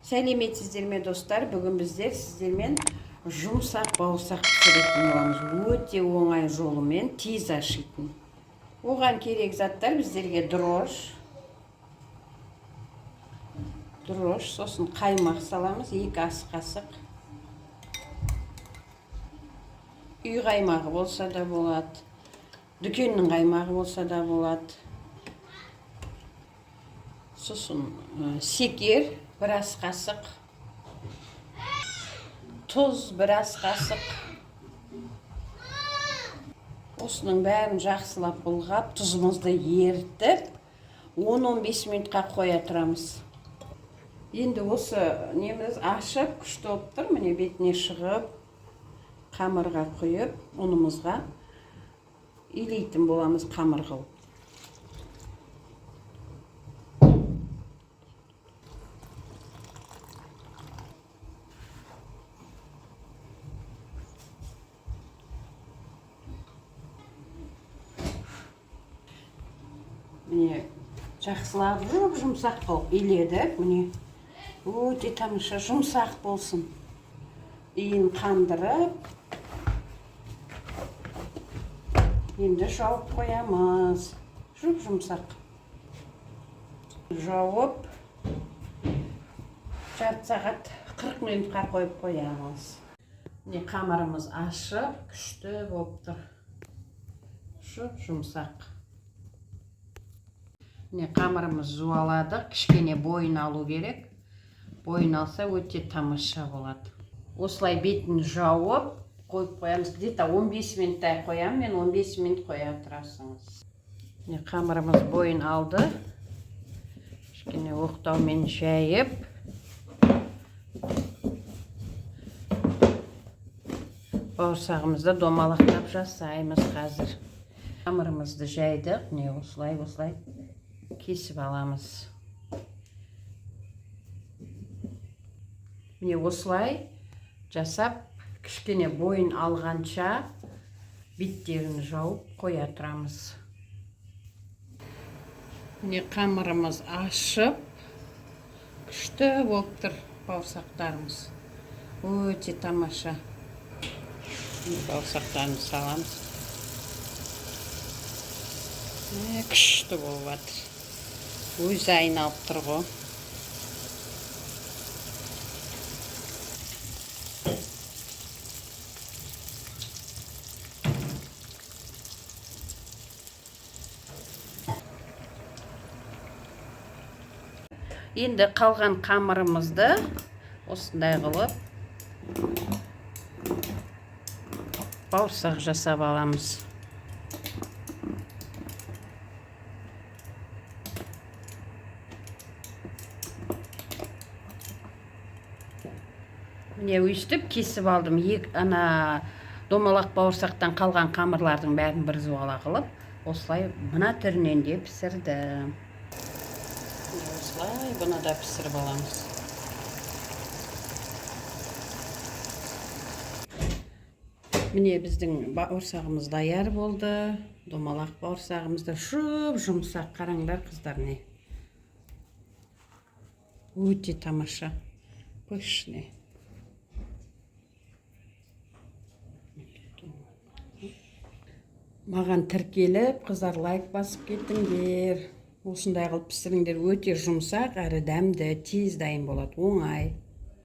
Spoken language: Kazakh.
Сәлеметсіздер ме, достар? Бүгін біздер сіздермен жұмсақ бауырсақ пісіретін боламыз. Өте оңай жолымен, тез ашитын. Оған керек заттар біздерге: дрожж, дрожж, сосын қаймақ саламыз, 2 ас қасық. Үй қаймағы болса да болады, дүкеннің қаймағы болса да болады. Сосын секер 1 ас қасық, тұз 1 ас қасық. Осының бәрін жақсылап былғап, тұзымызды ерітіп, 10-15 минутқа қоя тұрамыз. Енді осы неміз ашып, күшті болып тұр. Міне, бетіне шығып, қамырға құйып, ұнымызға илейтін боламыз қамыр қылып. Міне, жақсылап жұп жұмсақ қылып иледік. Міне, өте тамаша жұмсақ болсын. Иін қандырып, енді жауып қоямыз. Жұп жұмсақ жауып, жарты сағат, 40 минутқа қойып қоямыз. Міне, қамырымыз ашып, күшті болып тұр, жұп жұмсақ. Міне, қамырымыз жуаладық, кішкене бойын алу керек. Бойын алса, өте тамаша болады. Осылай бетін жауып қойып қоямыз. Где-то 15 минуттай қоямын мен, 15 минут қоя тұрасыңыз. Міне, қамырымыз бойын алды. Кішкене оқтаумен жайып, бауырсағымызды домалақтап жасаймыз қазір. Қамырымызды жайдық. Міне, осылай, осылай кесіп аламыз. Міне, осылай жасап, кішкене бойын алғанша беттерін жауып қоя тұрамыз. Міне, қамырымыз ашып, күшті болып тұр. Бауырсақтарымыз өте тамаша. Міне, бауырсақтарымызды саламыз. Күшті болып жатыр, өзі айналып тұр ғой. Енді қалған қамырымызды осындай қылып бауырсақ жасап аламыз. Міне, өйстіп кесіп алдым. Ана домалақ бауырсақтан қалған қамырлардың бәрін бір зуала қылып, осылай мына түрінен де пісірдім. Міне, осылай бұны да пісіріп аламыз. Міне, біздің бауырсағымыз даяр болды. Домалақ бауырсағымыз да жұп жұмсақ. Қараңдар, қыздар, не өте тамаша, пышный. Маған тіркеліп, қыздар, лайк басып кетіңдер. Осындай қылып пісіріңдер, өте жұмсақ әрі дәмді, тез дайын болады, оңай.